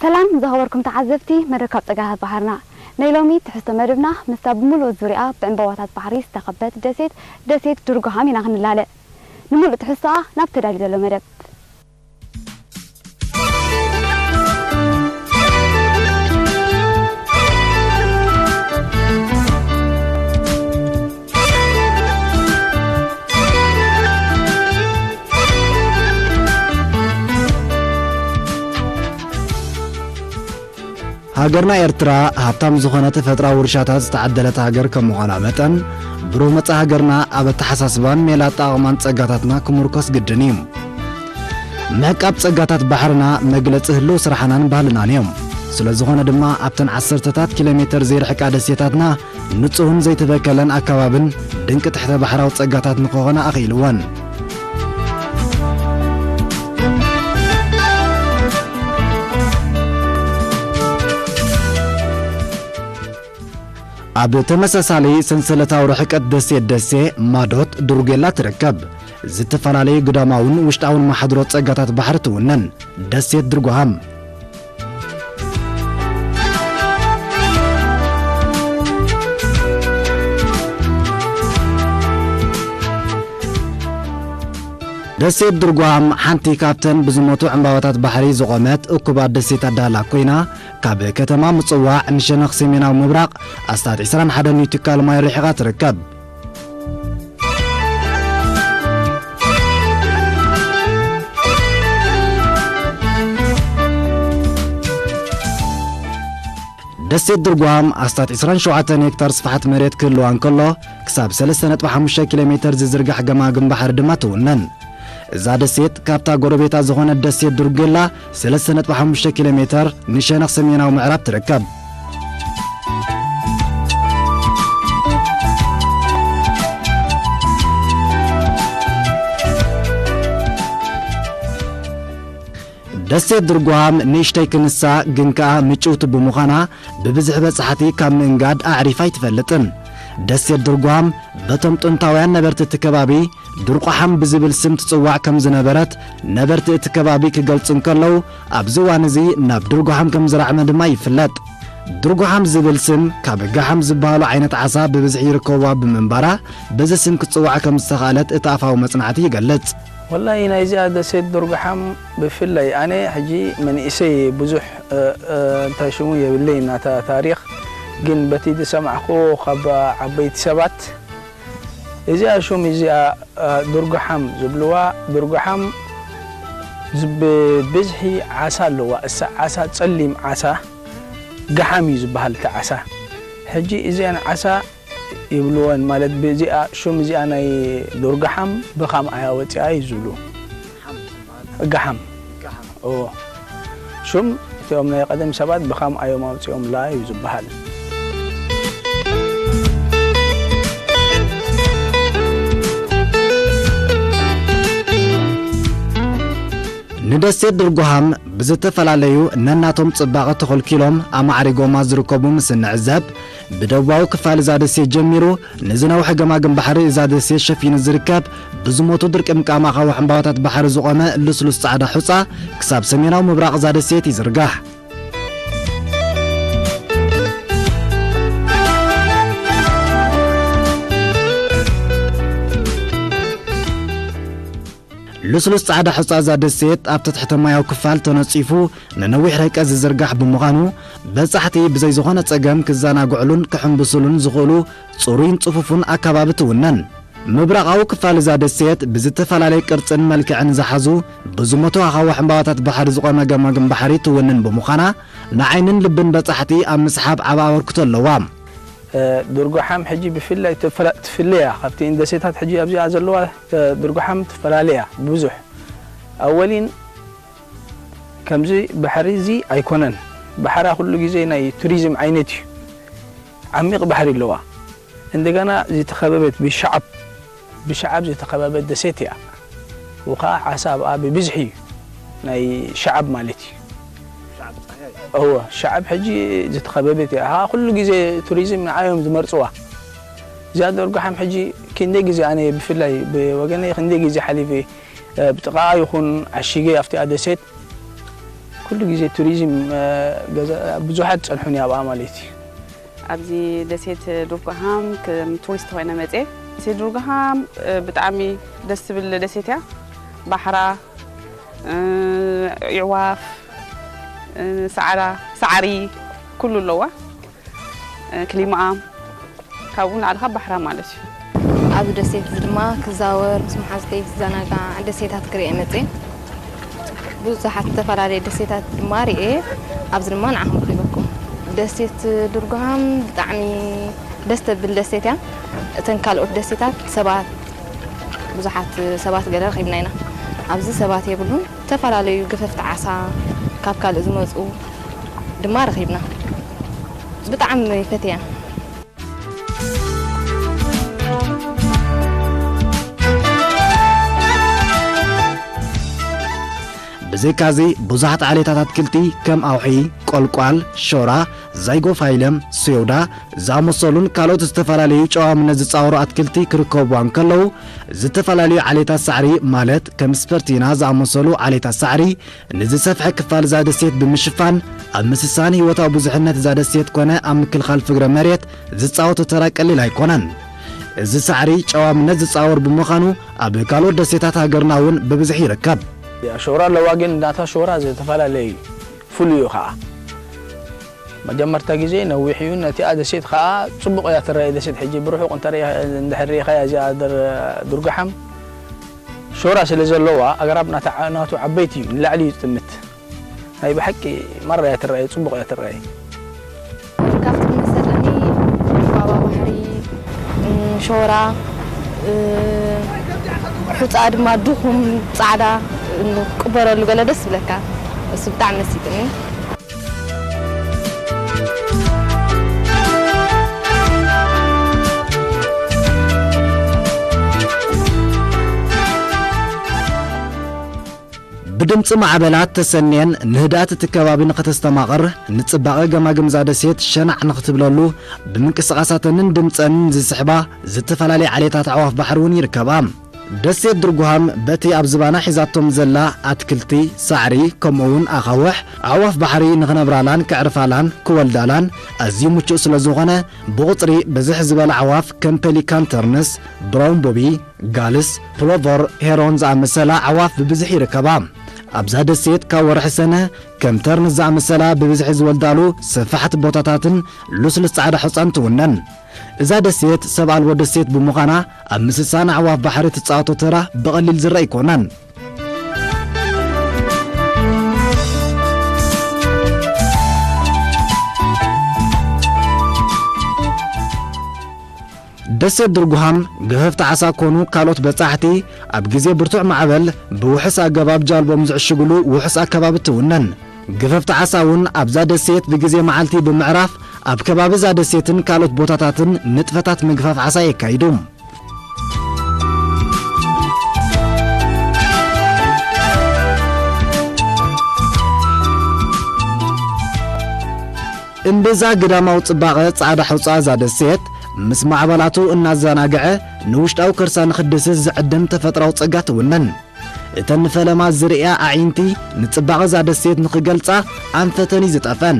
ሰላም ዝኸበርኩም ተዓዘብቲ መደብ ካብ ጸጋታት ባሕርና። ናይ ሎሚ ትሕዝቶ መደብና ምስታ ብምሉእ ዙርያ ብዕምባባታት ባሕሪ ዝተኸበት ደሴት፣ ደሴት ዱርጉሃም ኢና ክንላለ። ንምሉእ ትሕዝቶኣ ናብ ተዳልዩ ዘሎ መደብ። ሃገርና ኤርትራ ሃብታም ዝኾነ ተፈጥራዊ ውርሻታት ዝተዓደለት ሃገር ከም ምዃና መጠን፣ ብሩህ መጻኢ ሃገርና ኣብ ኣተሓሳስባን ሜላ ኣጠቓቕማን ጸጋታትና ክምርኮስ ግድን እዩ። ምዕቃብ ጸጋታት ባሕርና መግለጺ ህልው ስራሕናን ባህልናን እዮም። ስለ ዝኾነ ድማ ኣብተን ዓሰርተታት ኪሎ ሜተር ዘይርሕቃ ደሴታትና ንጹህን ዘይተበከለን ኣከባብን ድንቂ ትሕተ ባሕራዊ ጸጋታት ንክኾና ኣኽኢልወን። ኣብ ተመሳሳሊ ሰንሰለታዊ ርሕቀት ደሴት ደሴ፣ ማዶት፣ ድሩጌላ ትርከብ። ዝተፈላለዩ ግዳማውን ውሽጣውን ማሕድሮ ጸጋታት ባሕሪ ትውንን ደሴት ድርጓሃም። ደሴት ድርጓም ሓንቲ ካብተን ብዝሞቱ ዕምባባታት ባሕሪ ዝቖመት እኩባት ደሴታት ዳህላክ ኮይና፣ ካብ ከተማ ምጽዋዕ ንሸነኽ ሰሜናዊ ምብራቕ ኣስታት ዕስራን ሓደን ኒውቲካል ማይል ርሒቓ ትርከብ። ደሴት ድርጓም ኣስታት ዕስራን ሸውዓተን ሄክታር ስፍሓት መሬት ክህልዋ እንከሎ፣ ክሳብ ሰለስተ ነጥቢ ሓሙሽተ ኪሎ ሜተር ዝዝርጋሕ ገማግም ባሕሪ ድማ ትውነን። እዛ ደሴት ካብታ ጎረቤታ ዝኾነት ደሴት ድሩጌላ ሰለስተ ነጥቢ ሓሙሽተ ኪሎ ሜተር ንሸነኽ ሰሜናዊ ምዕራብ ትርከብ። ደሴት ድርጓም ንእሽተይ ክንሳ ግን ከኣ ምጭውቲ ብምዃና ብብዝሒ በጻሕቲ ካብ ምእንጋድ ኣዕሪፋ ኣይትፈልጥን። ደሴት ድርጓም በቶም ጥንታውያን ነበርቲ እቲ ከባቢ ድርቋሓም ብዝብል ስም ትጽዋዕ ከም ዝነበረት ነበርቲ እቲ ከባቢ ክገልጹ እንከለዉ፣ ኣብዚ እዋን እዚ ናብ ድርጓሓም ከም ዝራዕመ ድማ ይፍለጥ። ድርጓሓም ዝብል ስም ካብ ጋሓም ዝበሃሉ ዓይነት ዓሳ ብብዝሒ ይርከብዋ ብምንባራ፣ በዚ ስም ክትጽዋዕ ከም ዝተኻእለት እቲ ኣፋዊ መጽናዕቲ ይገልጽ። ወላሂ ናይዚኣ ደሴት ድርጓሓም ብፍላይ ኣነ ሕጂ መንእሰይ ብዙሕ፣ እ፣ እ፣ እንታይ ሽሙ የብለይን ናታ ታሪኽ፣ ግን በቲ ዝሰማዕኩ ካብ ዓበይቲ ሰባት እዚኣ ሹም እዚኣ፣ እ፣ ድርጉሓም ዝብልዋ፣ ድርጉሓም ዝ-፣ ብ-፣ ብዝሒ ዓሳ ኣለዋ። እሳ ዓሳ ጸሊም ዓሳ፣ ገሓም እዩ ዝበሃል እቲ ዓሳ። ሕጂ እዚኣን ዓሳ ይብልወን፣ ማለት ብዚኣ፣ ሹም እዚኣ ናይ ድርጉሓም ብኻም ኣያ ወፂኣ እዩ ዝብሉ። ገሓም። እዎ። ሹም እቲኦም ናይ ቀደም ሰባት ብኻም ኣዮም ኣውፂኦምላ እዩ ዝበሃል። ንደሴት ድርጉሃም ብዝተፈላለዩ ነናቶም ጽባቐ ተኸልኪሎም ኣማዕሪጎማ ዝርከቡ ምስ እንዕዘብ፣ ብደቡባዊ ክፋል እዛ ደሴት ጀሚሩ ንዝነውሐ ገማግም ባሕሪ እዛ ደሴት ሸፊኑ ዝርከብ ብዝሞቱ ድርቂ ምቃም ኣኻውሕ ዕምባባታት ባሕሪ ዝቖመ ልስሉስ ጻዕዳ ሑጻ ክሳብ ሰሜናዊ ምብራቕ እዛ ደሴት ይዝርጋሕ። ልስሉስ ጻዕዳ ሑጻ እዛ ደሴት ኣብቲ ትሕተ ማያዊ ክፋል ተነጺፉ ንነዊሕ ርሕቀት ዝዝርጋሕ ብምዃኑ፣ በጻሕቲ ብዘይ ዝኾነ ጸገም ክዘናግዕሉን ክሕምብስሉን ዝኽእሉ ጽሩይን ጽፉፉን ኣከባቢ ትውነን። ምብራቓዊ ክፋል እዛ ደሴት ብዝተፈላለየ ቅርጽን መልክዕን ዝሓዙ ብዝሞቱ ኣኻውሕ ዕምባባታት ባሕሪ ዝቖመ ገማግም ባሕሪ ትውንን ብምዃና፣ ንዓይንን ልብን በጻሕቲ ኣብ ምስሓብ ዓቢ ኣበርክቶ ኣለዋ። እ፣ ድርጉሓም ሕጂ ብፍላይ ትፍላ-፣ ትፍለያ ካብቲ ደሴታት ሕጂ ኣብዚኣ ዘለዋ፣ እ፣ ድርጉሓም ትፈላለያ ብዙሕ። ኣወሊን ከምዚ ባሕሪ እዚ ኣይኮነን። ባሕራ ኩሉ ግዜ ናይ ቱሪዝም ዓይነት እዩ። ዓሚቕ ባሕሪ ኣለዋ። እንደገና ዝተኸበበት ብሸዓብ፣ ብሸዓብ ዝተኸበበት ደሴት እያ። ወኸዓ ዓሳ ኣብኣ ብብዝሒ እዩ። ናይ ሸዓብ ማለት እዩ። እወ፣ ሸዓብ ሕጂ ዝተኸበበት እያ። ኸዓ ኩሉ ግዜ ቱሪዝም ንዓዮም ዝመርጽዋ። እዚኣ ደርጉሓም ሕጂ ክንደይ ግዜ ኣነ ብፍላይ ብወገነይ ክንደይ ግዜ ሓሊፈ፣ እ፣ ብጥቓኣ ይኹን ዓሺገ ኣብቲኣ ደሴት ኩሉ ግዜ ቱሪዝም፣ እ፣ ገዛ-፣ ብዙሓት ጸንሑኒ ኣብኣ ማለት እዩ። ኣብዚ ደሴት ዱርጉሃም ከም ቱሪስት ኮይነ መፅየ። ደሴት ዱርጉሃም እ፣ ብጣዕሚ ደስ ትብል ደሴት እያ። ባሕራ፣ እ፣ ኣዕዋፍ፣ እ፣ ሰዓራ፣ ሳዕሪ ኩሉ ኣለዋ። እ፣ ክሊማኣ ካብኡ ንላዕሊ ካብ ባሕራ ማለት እዩ። ኣብዚ ደሴት እዚ ድማ ክዛወር፣ ምስ መሓዙተይ ክዘናጋዕ፣ ደሴታት ክርኢ መፅየ። ብዙሓት ዝተፈላለዩ ደሴታት ድማ ርእየ፣ ኣብዚ ድማ ንዓኹም ክህበኩም። ደሴት ዱርጉሃም ብጣዕሚ ደስ ተብል ደሴት እያ። እተን ካልኦት ደሴታት ሰባት፣ ብዙሓት ሰባት ገለ ረኺብና ኢና። ኣብዚ ሰባት የብሉን። ዝተፈላለዩ ገፈፍቲ ዓሳ፣ ካብ ካልእ ዝመፁ ድማ ረኺብና። ብጣዕሚ ፈትያ። ብዘይካዚ ብዙሓት ዓሌታት ኣትክልቲ ከም ኣውሒ፣ ቆልቋል፣ ሾራ፣ ዛይጎፋይለም፣ ሶዮዳ ዝኣመሰሉን ካልኦት ዝተፈላለዩ ጨዋምነት ዝፃወሩ ኣትክልቲ ክርከቡዋ እንከለዉ፣ ዝተፈላለዩ ዓሌታት ሳዕሪ ማለት ከም ስፐርቲና ዝኣመሰሉ ዓሌታት ሳዕሪ ንዝሰፍሐ ክፋል እዛ ደሴት ብምሽፋን ኣብ ምስሳን ህይወታዊ ብዙሕነት እዛ ደሴት ኮነ ኣብ ምክልኻል ፍግረ መሬት ዝፃወቶ ተራ ቀሊል ኣይኮነን። እዚ ሳዕሪ ጨዋምነት ዝፃወር ብምዃኑ ኣብ ካልኦት ደሴታት ሃገርና እውን ብብዝሒ ይርከብ። ያ ሾራ ኣለዋ፣ ግን ናታ ሾራ ዝተፈላለየ እዩ፣ ፍሉይ እዩ ኸዓ። መጀመርታ ግዜ ነዊሕ እዩ፣ ነቲኣ ደሴት ኸዓ ፅቡቕ እያ ትረኣይ። ደሴት ሕጂ ብርሑቕ እንተ ርኢኻ-፣ እንድሕር ርኢኻያ እዚኣ ድር-፣ ዱርጋሓም ሾራ ስለ ዘለዋ ኣግራብ ናታ ዓ-፣ ናቱ ዓበይቲ እዩ፣ ንላዕሊ እዩ ዝጥምት። ናይ ብሓቂ ማራ እያ ትረኣይ፣ ፅቡቕ እያ ትረኣይ። ካብቲ ዝመሰለኒ ባባ ባሕሪ፣ እም፣ ሾራ፣ እ፣ ሑፃ ድማ ድኹም ፃዕዳ፣ እም፣ ቅበረሉ ገለ ደስ ይብለካ። እሱ ብጣዕሚ መሲጥኒ። ብድምፂ ማዕበላት ተሰንየን ንህድኣት እቲ ከባቢ ንኸተስተማቕር፣ ንፅባቐ ገማግም እዛ ደሴት ሸናዕ ንኽትብለሉ፣ ብምንቅስቓሳተንን ድምፀንን ዝስሕባ ዝተፈላለያ ዓሌታት ኣዕዋፍ ባሕሪ እውን ይርከባ። ደሴት ድርጉሃም በቲ ኣብ ዝባና ሒዛቶም ዘላ ኣትክልቲ፣ ሳዕሪ፣ ከምኡ እውን ኣኻውሕ፣ ኣዕዋፍ ባሕሪ ንኽነብራላን ከዕርፋላን ክወልዳላን ኣዝዩ ምቹእ ስለ ዝኾነ፣ ብቑጽሪ ብዝሕ ዝበላ ኣዕዋፍ ከም ፔሊካን፣ ተርንስ፣ ብራውን ቦቢ፣ ጋልስ፣ ፕሎቨር፣ ሄሮን ዝኣመሰላ ኣዕዋፍ ብብዝሒ ይርከባ። ኣብዛ ደሴት ካብ ወርሒ ሰነ ከም ተርንስ ዝኣመሰላ ብብዝሒ ዝወልዳሉ ሰፋሕቲ ቦታታትን ልስሉስ ጻዕዳ ሑጻን ትውነን። እዛ ደሴት ሰብ ኣልቦ ደሴት ብምዃና ኣብ ምስሳን ኣዕዋፍ ባሕሪ ትጻወቶ ተራ ብቐሊል ዝረኣ ኣይኮነን። ደሴት ድርጉሃም ገፈፍቲ ዓሳ ኮኑ ካልኦት በጻሕቲ ኣብ ግዜ ብርቱዕ ማዕበል ብውሑስ ኣገባብ ጃልቦም ዝዕሽግሉ ውሑስ ኣከባቢ ትውነን። ገፈፍቲ ዓሳ እውን ኣብዛ ደሴት ብግዜ መዓልቲ ብምዕራፍ ኣብ ከባቢ እዛ ደሴትን ካልኦት ቦታታትን ንጥፈታት ምግፋፍ ዓሳ የካይዱ። እምብዛ ግዳማዊ ጽባቐ ጻዕዳ ሑጻ እዛ ደሴት፣ ምስ ማዕበላቱ እናዘናግዐ ንውሽጣዊ ከርሳ ንኽድስስ ዝዕድም ተፈጥራዊ ጸጋ ትውንን። እተን ንፈለማ ዝርእያ ኣዒንቲ፣ ንጽባቐ እዛ ደሴት ንኽገልጻ ኣንፈተን እዩ ዝጠፈን።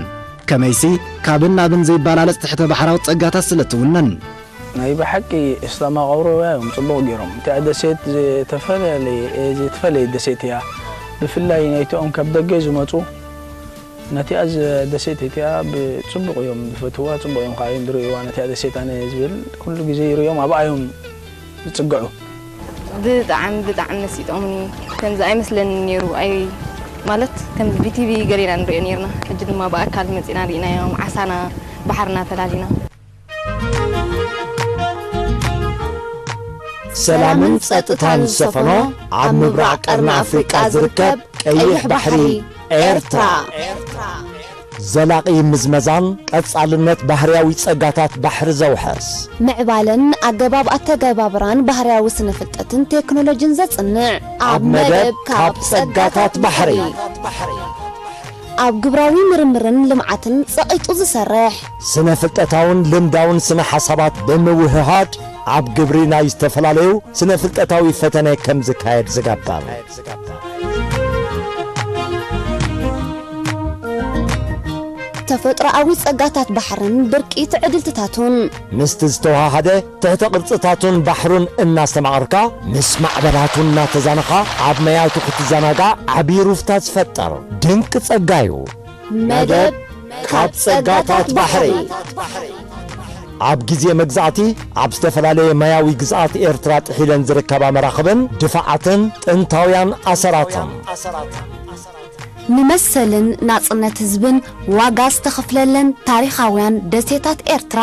ከመይሲ፣ ካብን ናብን ዘይበላለጽ ትሕተ ባሕራዊ ጸጋታት ስለ ትውንን። ናይ ብሓቂ እስተማቐውሮያ እዮም ጽቡቕ ገይሮም። እቲኣ ደሴት ዝተፈለየ፣ ዝተፈለየ ደሴት እያ። ብፍላይ ናይቲኦም ካብ ደገ ዝመጹ ነቲኣ ዝ-፣ ደሴት እቲኣ ብጽቡቕ እዮም ዝፈትዋ፣ ጽቡቕ እዮም ከዓ እዮም ዝርእይዋ ነቲኣ ደሴት ኣነ ዝብል ኩሉ ግዜ ይርእዮም ኣብኣ እዮም ዝጽግዑ። ብጣዕሚ ብጣዕሚ መሲጦምኒ። ከምዚ ኣይመስለኒ ነይሩ። ኣይ ማለት ከምዚ ብቲቪ ገለ ኢና ንሪኦ ነይርና። ሕጂ ድማ ብኣካል መፂና ርኢናዮም። ዓሳና ባሕርና ፈላሊና። ሰላምን ጸጥታን ዝሰፈኖ ኣብ ምብራቕ ቀርኒ ኣፍሪቃ ዝርከብ ቀይሕ ባሕሪ ኤርትራ። ዘላቒ ምዝመዛን ቀጻልነት ባህርያዊ ጸጋታት ባሕሪ ዘውሕስ። ምዕባለን ኣገባብ ኣተገባብራን ባህርያዊ ስነ-ፍልጠትን ቴክኖሎጅን ዘጽንዕ። ኣብ መደብ ካብ ጸጋታት ባሕሪ። ኣብ ግብራዊ ምርምርን ልምዓትን ጸቒጡ ዝሰርሕ። ስነ-ፍልጠታውን ልምዳውን ስነ-ሓሳባት ብምውህሃድ ኣብ ግብሪ ናይ ዝተፈላለዩ ስነ-ፍልጠታዊ ፈተነ ከም ዝካየድ ዝገብር። ተፈጥሮኣዊ ጸጋታት ባሕርን ብርቂ ትዕድልትታቱን። ምስቲ ዝተወሃሃደ ትሕተ ቅርጽታቱን ባሕሩን እናስተማቐርካ፣ ምስ ማዕበላቱ እናተዛነኻ፣ ኣብ መያቱ ክትዘናጋዕ ዓቢ ሩፍታ ዝፈጥር ድንቂ ጸጋ እዩ። መደብ ካብ ጸጋታት ባሕሪ። ኣብ ግዜ መግዛእቲ፣ ኣብ ዝተፈላለየ ማያዊ ግዝኣት ኤርትራ ጥሒለን ዝርከባ መራኽብን ድፋዓትን ጥንታውያን ኣሰራትን። ንመሰልን ናጽነት ህዝብን ዋጋ ዝተኸፍለለን ታሪኻውያን ደሴታት ኤርትራ።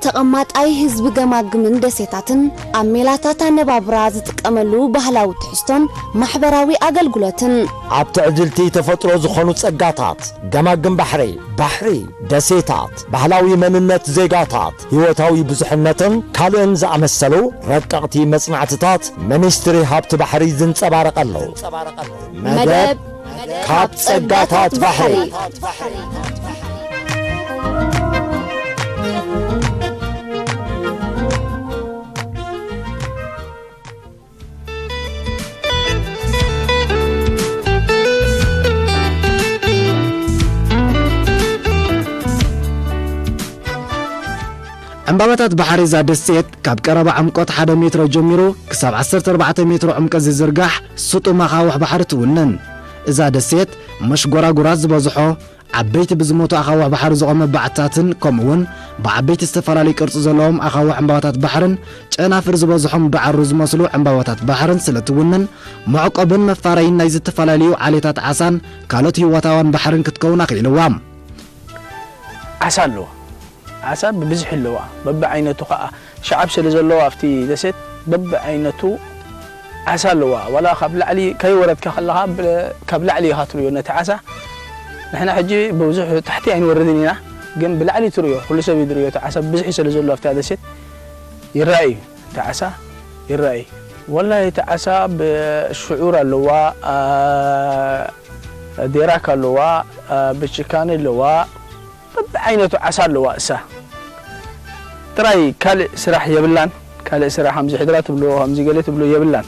ተቐማጣይ ህዝቢ ገማግምን ደሴታትን ኣብ ሜላታት ኣነባብራ ዝጥቀመሉ ባህላዊ ትሕዝቶን ማሕበራዊ ኣገልግሎትን። ኣብ ትዕድልቲ ተፈጥሮ ዝኾኑ ጸጋታት፣ ገማግም ባሕሪ፣ ባሕሪ፣ ደሴታት፣ ባህላዊ መንነት ዜጋታት፣ ህይወታዊ ብዙሕነትን ካልእን ዝኣመሰሉ ረቀቕቲ መጽናዕትታት ሚኒስትሪ ሃብቲ ባሕሪ ዝንጸባረቐሉ መደብ ካብ ጸጋታት ባሕሪ። ዕምባባታት ባሕሪ እዛ ደሴት ካብ ቀረባ ዕምቆት ሓደ ሜትሮ ጀሚሩ ክሳብ ዓሰርተ ኣርባዕተ ሜትሮ ዕምቀት ዝዝርጋሕ ስጡም ኣኻውሕ ባሕሪ ትውንን። እዛ ደሴት መሽጎራጉራት ዝበዝሖ፣ ዓበይቲ ብዝሞቱ ኣኻውሕ ባሕሪ ዝቖመ ባዕትታትን ከምኡውን ብዓበይቲ ዝተፈላለዩ ቅርጺ ዘለዎም ኣኻውሕ ዕምባባታት ባሕርን ጨናፍር ዝበዝሖም ዳዕሮ ዝመስሉ ዕምባባታት ባሕርን ስለ ትውንን፣ መዕቆብን መፋረይን ናይ ዝተፈላለዩ ዓሌታት ዓሳን ካልኦት ህይወታውያን ባሕርን ክትከውን ኣኽኢልዋ። ዓሳ ኣለዎ። ዓሳ ብብዝሒ ኣለዋ። በብዓይነቱ ኸኣ ሸዓብ ስለ ዘለዋ ኣብቲ ደሴት በብዓይነቱ ዓሳ ኣለዋ። ዋላ ካብ ላዕሊ ከይወረድካ ከለኻ ብ-፣ ካብ ላዕሊ ኢኻ ትርእዮ ነቲ ዓሳ። ንሕና ሕጂ ብብዙሕ ታሕቲ ኣይንወርድን ኢና፣ ግን ብላዕሊ ትርእዮ፣ ኩሉ ሰብ እዩ ዝርእዮ። እቲ ዓሳ ብብዝሒ ስለ ዘሎ ኣብታ ደሴት ይረኣይ እዩ። እቲ ዓሳ ይረኣይ። ወላሂ እቲ ዓሳ ብሽዑር ኣለዋ፣ ኣ፣ ዴራክ ኣለዋ፣ ኣ፣ ብችካኒ ኣለዋ። በብዓይነቱ ዓሳ ኣለዋ እሳ። ጥራይ ካልእ ስራሕ የብላን። ካልእ ስራሕ ከምዚ ሕድራ ትብሎ፣ ከምዚ ገለ ትብሎ የብላን።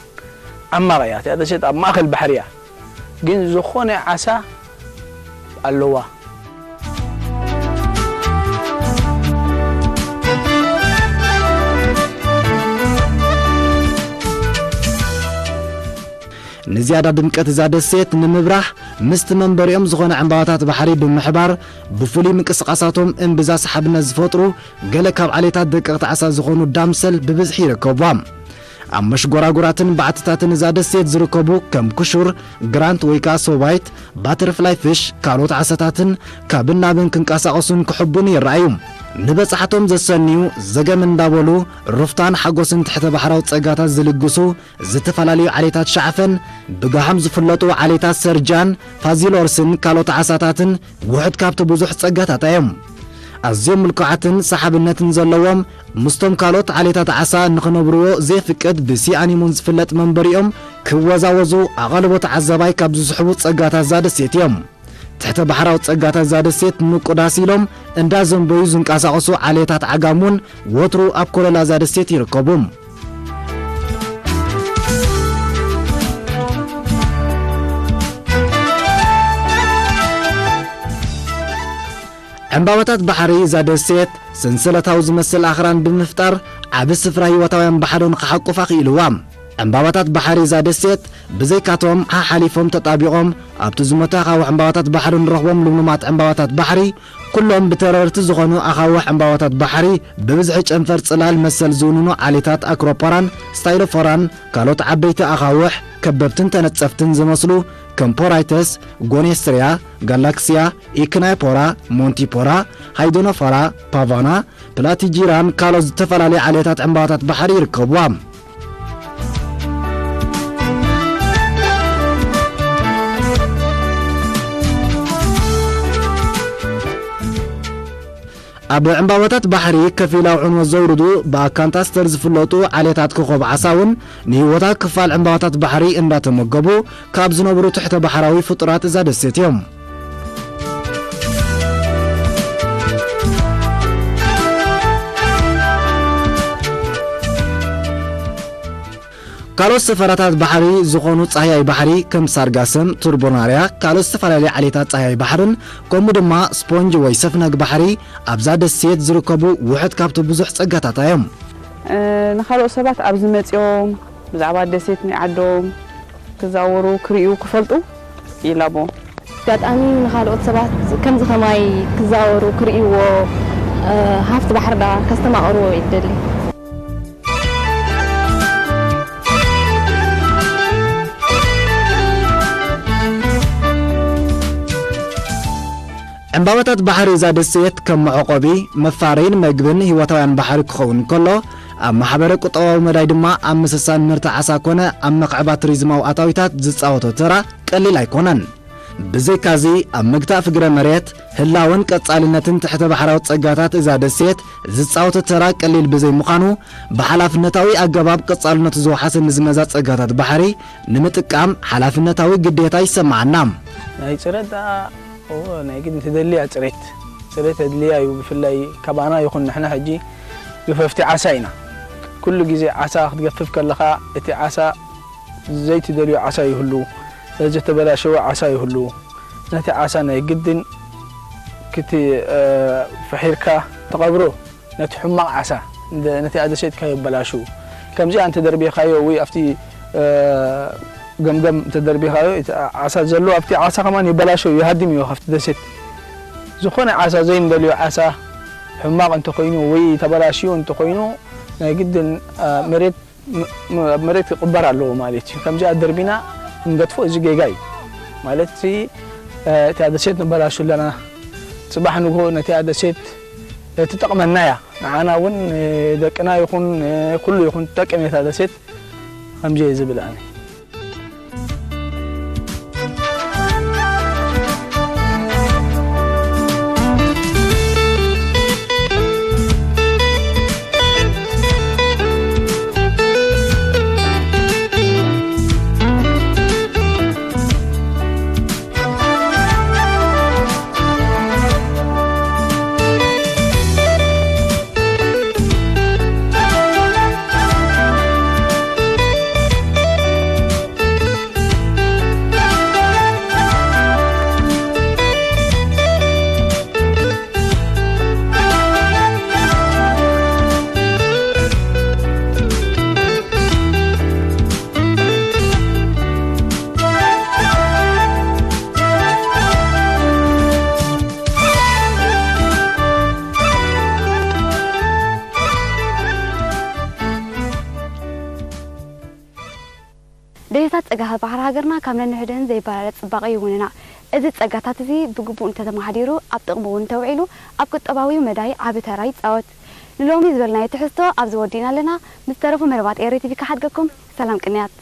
ዓማቕ እያ። እቲኣ ደሴት ኣብ ማእከል ባሕሪ እያ። ግን ዝኾነ ዓሳ ኣለዋ። ንዝያዳ ድምቀት እዛ ደሴት ንምብራህ፣ ምስቲ መንበሪኦም ዝኾነ ዕምባባታት ባሕሪ ብምሕባር፣ ብፍሉይ ምንቅስቓሳቶም እምብዛ ሰሓብነት ዝፈጥሩ ገለ ካብ ዓሌታት ደቀቕቲ ዓሳ ዝኾኑ ዳምሰል ብብዝሒ ይርከብዋ። ኣብ መሽጎራጉራትን ባዕትታትን እዛ ደሴት ዝርከቡ ከም ክሹር፣ ግራንት ወይ ከኣ ሶባይት፣ ባተርፍላይ ፍሽ፣ ካልኦት ዓሳታትን ካብን ናብን ክንቀሳቐሱን ክሕቡን ይረኣዩ። ንበጻሕቶም ዘሰንዩ ዘገም እንዳበሉ ሩፍታን ሓጎስን ትሕተ ባሕራዊ ጸጋታት ዝልግሱ ዝተፈላለዩ ዓሌታት ሻዕፈን፣ ብጋህም ዝፍለጡ ዓሌታት ሰርጃን፣ ፋዚሎርስን ካልኦት ዓሳታትን ውሑድ ካብቲ ብዙሕ ጸጋታታ እዮም። ኣዝዮም ምልኩዓትን ሰሓብነትን ዘለዎም፣ ምስቶም ካልኦት ዓሌታት ዓሳ ንኽነብርዎ ዘይፍቅድ ብሲኣኒሙን ዝፍለጥ መንበሪኦም ክወዛወዙ ኣቓልቦ ተዓዛባይ ካብ ዝስሕቡ ጸጋታት እዛ ደሴት እዮም። ትሕተ ባሕራዊ ጸጋታት እዛ ደሴት ምቁዳስ ኢሎም እንዳዘንበዩ ዝንቀሳቐሱ ዓሌታት ዓጋም እውን ወትሩ ኣብ ኮለላ እዛ ደሴት ይርከቡ። ዕምባባታት ባሕሪ እዛ ደሴት ሰንሰለታዊ ዝመስል ኣኽራን ብምፍጣር ዓቢ ስፍራ ህይወታውያን ብሓደ ንኽሓቁፋ ክኢልዋ። ዕምባባታት ባሕሪ እዛ ደሴት ብዘይካቶም ሓሓሊፎም ተጣቢቖም ኣብቲ ዝሞተ ኣኻውሕ ዕምባባታት ባሕሪ ንረኽቦም ልምሉማት ዕምባባታት ባሕሪ፣ ኩሎም ብተረርቲ ዝኾኑ ኣኻውሕ ዕምባባታት ባሕሪ ብብዝሒ ጨንፈር ጽላል መሰል ዝውንኑ ዓሌታት ኣክሮፖራን ስታይሎፎራን ካልኦት ዓበይቲ ኣኻውሕ ከበብትን ተነጸፍትን ዝመስሉ ከም ፖራይተስ፣ ጎኔስትርያ፣ ጋላክስያ፣ ኢክናይፖራ፣ ሞንቲፖራ፣ ሃይዶኖፎራ፣ ፓቫና፣ ፕላቲጂራን ካልኦት ዝተፈላለዩ ዓሌታት ዕምባባታት ባሕሪ ይርከብዋ። ኣብ ዕምባባታት ባሕሪ ከፊላዊ ዕንወት ዘውርዱ ብኣካንታስተር ዝፍለጡ ዓሌታት ኮኾብ ዓሳ እውን ንህይወታ ክፋል ዕምባባታት ባሕሪ እንዳተመገቡ ካብ ዝነብሩ ትሕተ ባሕራዊ ፍጡራት እዛ ደሴት እዮም። ካልኦት ሰፈራታት ባሕሪ ዝኾኑ ጻህያይ ባሕሪ ከም ሳርጋሰም፣ ቱርቦናርያ፣ ካልኦት ዝተፈላለዩ ዓሌታት ጻህያይ ባሕርን ከምኡ ድማ ስፖንጅ ወይ ሰፍነግ ባሕሪ ኣብዛ ደሴት ዝርከቡ ውሑድ ካብቲ ብዙሕ ጸጋታታ እዮም። እ፣ ንኻልኦት ሰባት ኣብዚ መጺኦም ብዛዕባ ደሴት ናይ ዓዶም ክዛወሩ፣ ክርእዩ፣ ክፈልጡ ይላቦ። ኣጋጣሚ ንኻልኦት ሰባት ከምዚ ከማይ ክዛወሩ፣ ክርእይዎ፣ እ፣ ሃፍቲ ባሕርና ከስተማቕርዎ ይደሊ። ዕምባባታት ባሕሪ እዛ ደሴት ከም መዕቆቢ፣ መፋረይን መግብን ህይወታውያን ባሕሪ ክኸውን እንከሎ፣ ኣብ ማሕበረ ቁጠባዊ መዳይ ድማ ኣብ ምስሳን ምህርቲ ዓሳ ኮነ ኣብ መኽዕባ ቱሪዝማዊ ኣታዊታት ዝጻወቶ ተራ ቀሊል ኣይኮነን። ብዘይካዚ፣ ኣብ ምግታእ ፍግረ መሬት፣ ህላወን ቀጻልነትን ትሕተ ባሕራዊ ጸጋታት እዛ ደሴት ዝጻወቶ ተራ ቀሊል ብዘይምዃኑ፣ ብሓላፍነታዊ ኣገባብ ቀጻልነቱ ዝወሓሰ ንዝመዛ ጸጋታት ባሕሪ ንምጥቃም ሓላፍነታዊ ግዴታ ይሰማዓና። ናይ ጽሬት ደኣ፣ እዎ፣ ናይ ግድን ትደልያ ጽሬት። ጽሬት ኣድልያ እዩ። ብፍላይ ካባና ይኹን ንሕና ሕጂ ገፈፍቲ ዓሳ ኢና። ኩሉ ግዜ ዓሳ ክትገፍፍ ከለኻ፣ እቲ ዓሳ ዘይትደልዮ ዓሳ ይህሉ፣ ዝተበላሸወ ዓሳ ይህሉ። ነቲ ዓሳ ናይ ግድን ክት-፣ እ፣ ፈሒርካ ትቐብሮ። ነቲ ሕማቕ ዓሳ፣ እንደ-፣ ነቲ ኣደሴትካ የበላሹ። ከምዚኣ እንተ ደርቢኻዮ ወይ ኣብቲ፣ እ፣ ገምገም እንተ ደርቢኻዮ፣ እቲ ዓሳ ዘሎ ኣብቲ ዓሳ ከማን ይበላሾ፣ ይሃድም እዩ ካብቲ ደሴት። ዝኾነ ዓሳ ዘይንደልዮ ዓሳ ሕማቕ እንተኾይኑ ወይ ተበላሽዩ እንተኾይኑ ናይ ግድን፣ እ፣ መሬት ም-፣ ም-፣ ኣብ መሬት ክቕበር ኣለዎ ማለት እዩ። ከምዚኣ ደርቢና ክንገድፎ እዚ ጌጋ እዩ። ማለት እቲ፣ እ፣ እታ ደሴት ንበላሹ ኣለና። ጽባሕ ንግሆ ነቲ ደሴት ትጠቕመና እያ። ንዓና እውን፣ እ፣ ደቅና ይኹን፣ እ፣ ኩሉ ይኹን ትጠቅም እያ እታ ደሴት። ከምዚ እየ ዝብል ኣነ። ደሴታት ጸጋታት ባሕሪ ሃገርና ካብ ነንሕድህን ዘይበላለጽ ጽባቐ ይውንና። እዚ ጸጋታት እዚ ብግቡእ እንተተማሕዲሩ፣ ኣብ ጥቕሚ እውን እንተውዒሉ፣ ኣብ ቁጠባዊ መዳይ ዓቢ ተራ ይጻወት። ንሎሚ ዝበልናዮ ትሕዝቶ ኣብዚ ወዲእና ኣለና። ምስ ተረፉ መደባት ኤሪ ቲቪ ክሓድገኩም። ሰላም ቅንያት።